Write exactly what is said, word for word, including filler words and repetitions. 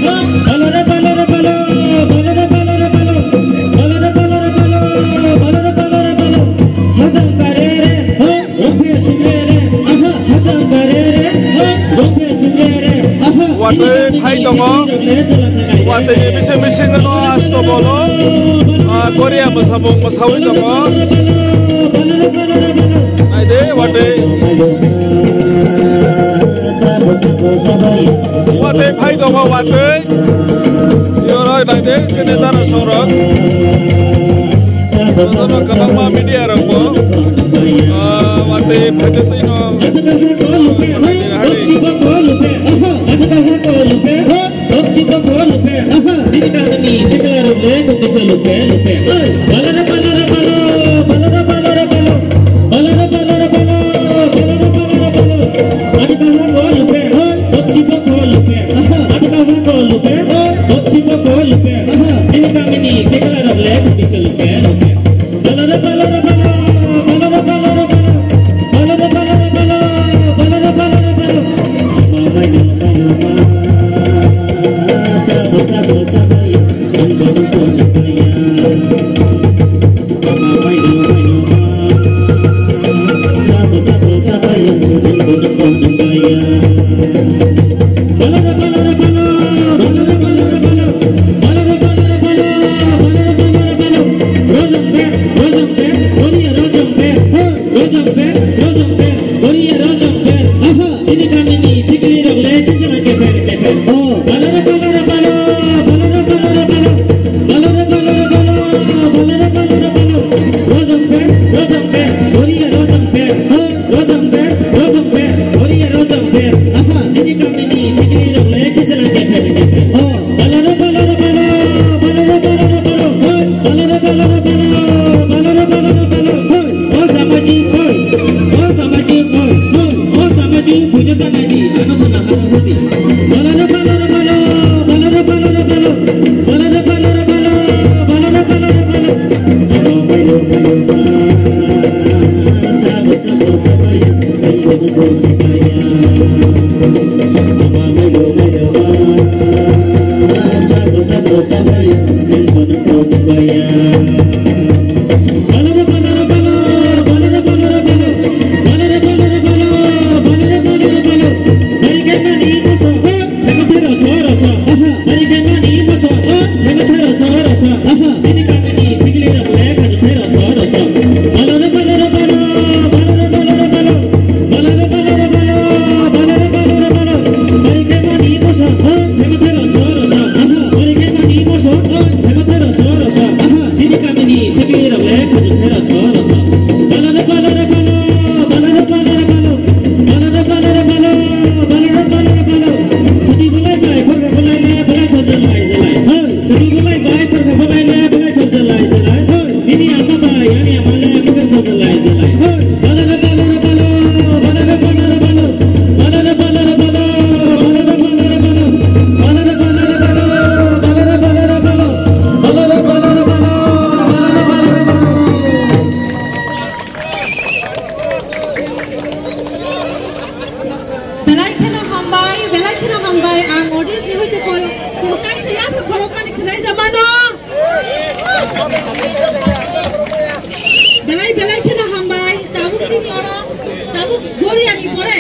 Balare, balare, balo, balare, balare, balo, balare, balare, balo, balare, balare, balo. Hazang karere, rokbe singrere, hazang karere, rokbe singrere. Watwi phai tongo. Watwi ni bising bising no asto bolo. Ah, Korea mwsamung mwsawi tongo. Naidi, watwi. Watwi phai tongo, watwi. Yoroi naidi, chini dara songrok. Jotono kwbangma media rokbo, ah, watwi phai twi no. Naidi, naidi. Belai kheno hambai, belai kheno hambai, ang audience ni hoite koi, chwng kaisa yapha khorokmani khwnai da mano. Belai, belai kheno hambai, tabuk chini oro, tabuk Goria ni pore,